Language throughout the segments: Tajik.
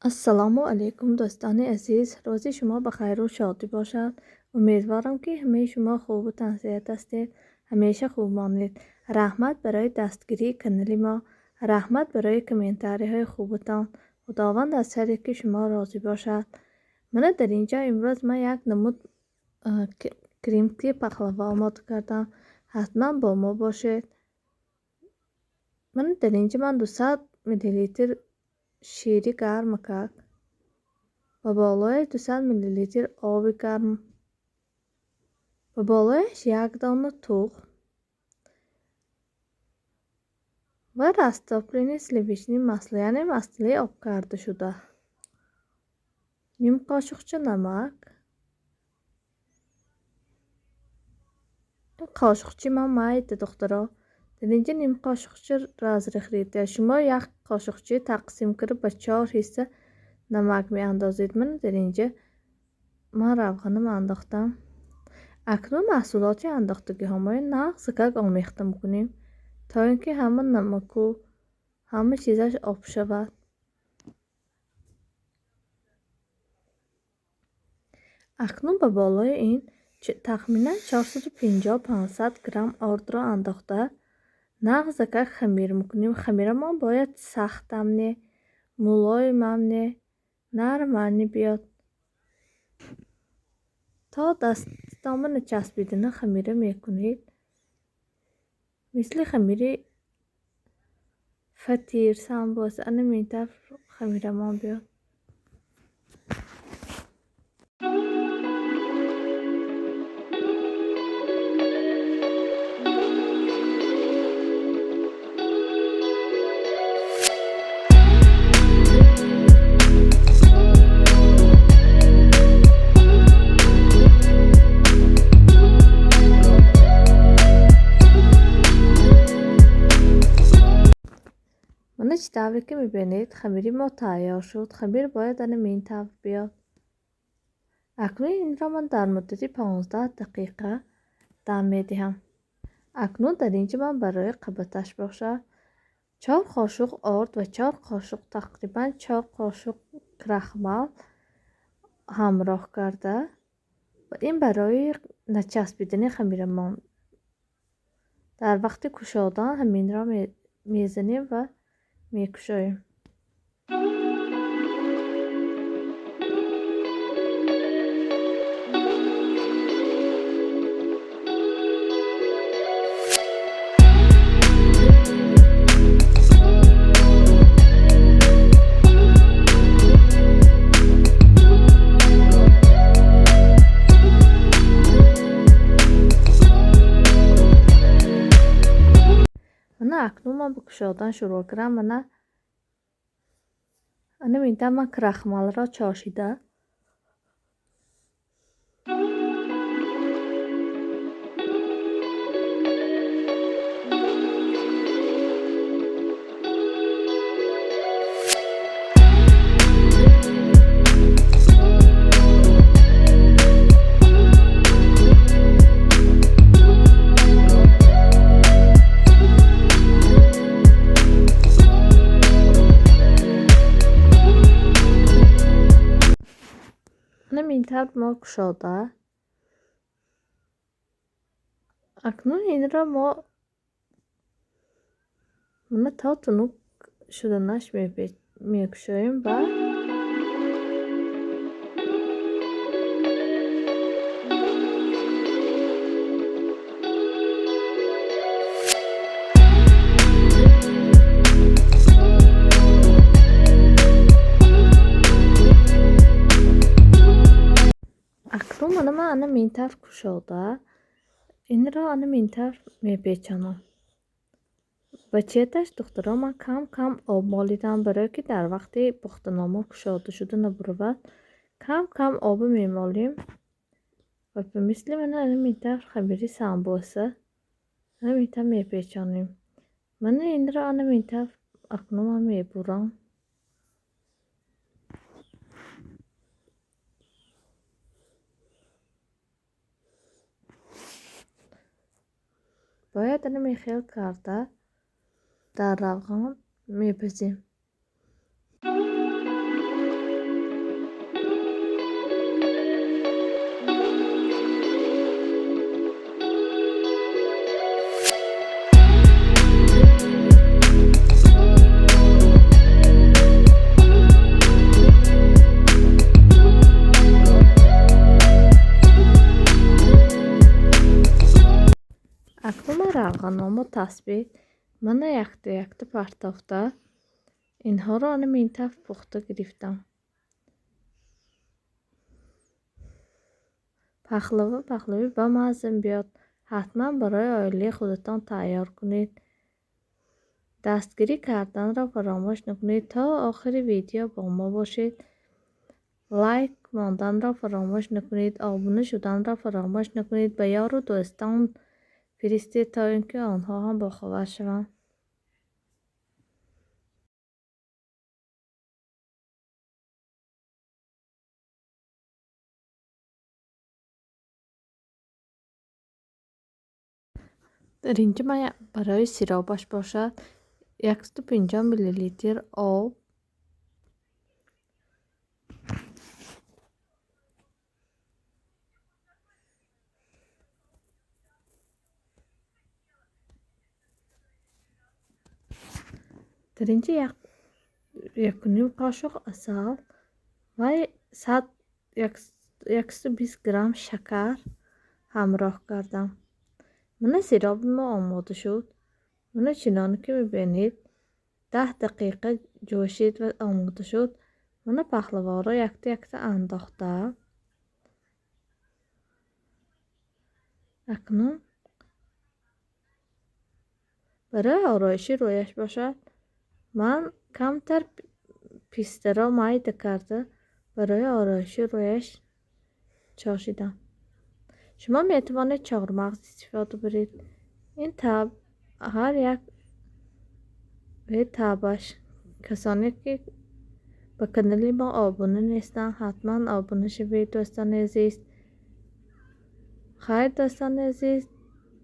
Ассалому алайкум, дӯстони азиз. Рӯзи шумо ба хайру шодӣ бошад. Умедворам, ки ҳамаи шумо хубу тансиҳат ҳастед. Ҳамеша хуб монед. Раҳмат барои дастгирии канали мо. Раҳмат барои комментариҳои хубатон. Худованд аз ҳар яки шумо розӣ бошад. Мана дар ин ҷо имрӯз ман як намуд крымский пахлава омода кардам. Ҳатман бо мо бошед. Мана дар ин ҷо ман 200 миллилитр шири гарм кард. Ба болои 200 миллилитр оби гарм. Ба болояш як дона тухм ва растопленное сливочное масло, яъне маслои обкардашуда. Ним қошуқча намак. Қошуқчи ман майда, духтаро. Дар инҷа ним қошуқча разрыхлитель. Шумо як қошуқчи тақсим карда ба чор ҳисса намак меандозед. Мана дар инҷа ман равғанам андохтам. Акнун маҳсулоти андохтагиҳомои нағзакак омехта мекунем, то ин ки ҳама намаку ҳама чизаш об шавад. Акнун ба болои ин тахминан 450-500 грамм ордро андохта нағзакак хамир мекунем. Хамирамон бояд сахтам не, мулоимам не, нармани биёд. То дастама начаспидана хамира мекунед. Мисли хамири фатир, самбоса, ана минтавр хамирамон биёд. Мана чӣ тавре ки мебинед, хамири мо тайёр шуд. Хамир бояд ана минтавр биёд. Акнун инро ман дар муддати 15 дақиқа дам медиҳам. Акнун дар инҷа ман барои қабаташ бошад 4 қошуқ орд ва 4 қошуқ, тақрибан 4 қошуқ крахмал ҳамроҳ карда ва ин барои начаспидани хамирамон дар вақти кушодан ҳаминро мезанем ва мекушоем. Мана акнун ман ба кушодан шурӯъ кардам. Мана ана минтавр ман крахмалро чошида минтавр мо кушода. Акнун инро мо мана то тунук шуданаш мекушоем ва акнун мана ман ана минтавр кушода инро ана минтавр мепечонам. Ба четаш, духтаро, ман кам кам об молидам, барое ки дар вақти пухтаномо кушода шуда набуравад. Кам кам обу мемолем ва ба мисли мана ана минтавр хамири самбоса ана минтавр мепечонем. Мана инро ана минтавр акнун ман мебурам. Бояд ана мехел карда дар равған мепазем. Равғаномо тасбеҳ мана якта якта партофта инҳоро ана ин тараф пухта гирифтам. Пахлава пахлави ба мазза биёд. Ҳатман барои оилаи худатон тайёр кунед. Дастгирӣ карданро фаромӯш накунед. То охири видео бо мо бошед. Лайк монданро фаромӯш накунед. Обуна шуданро фаромӯш накунед. Ба ёру дӯстон фиристед, то ин ки онҳо ҳам бохабар шаванд. Дар инҷо ман барои сиробаш бошад 150 миллилитр об, дар инҷо 1,5 қошуқ асал ва 120 грамм шакар ҳамроҳ кардам. Мана сироби мо омода шуд. Мана чуноне ки мебинед, 10 дақиқа ҷӯшид ва омода шуд. Мана пахлаворо якта якта андохта. Акнун барои ороиши рӯяш бошад, ман камтар пистаро майда карда барои ороиши рӯяш чошидам. Шумо метавонед чормағз истифода баред. Ин таб ҳар як табаш. Касоне ки ба канали мо обуна нестанд, ҳатман обуна шавед, дӯстони азиз. Хайр, дӯстони азиз,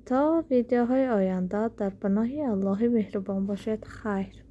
то видеоҳои оянда дар паноҳи Аллоҳи меҳрубон бошед. Хайр.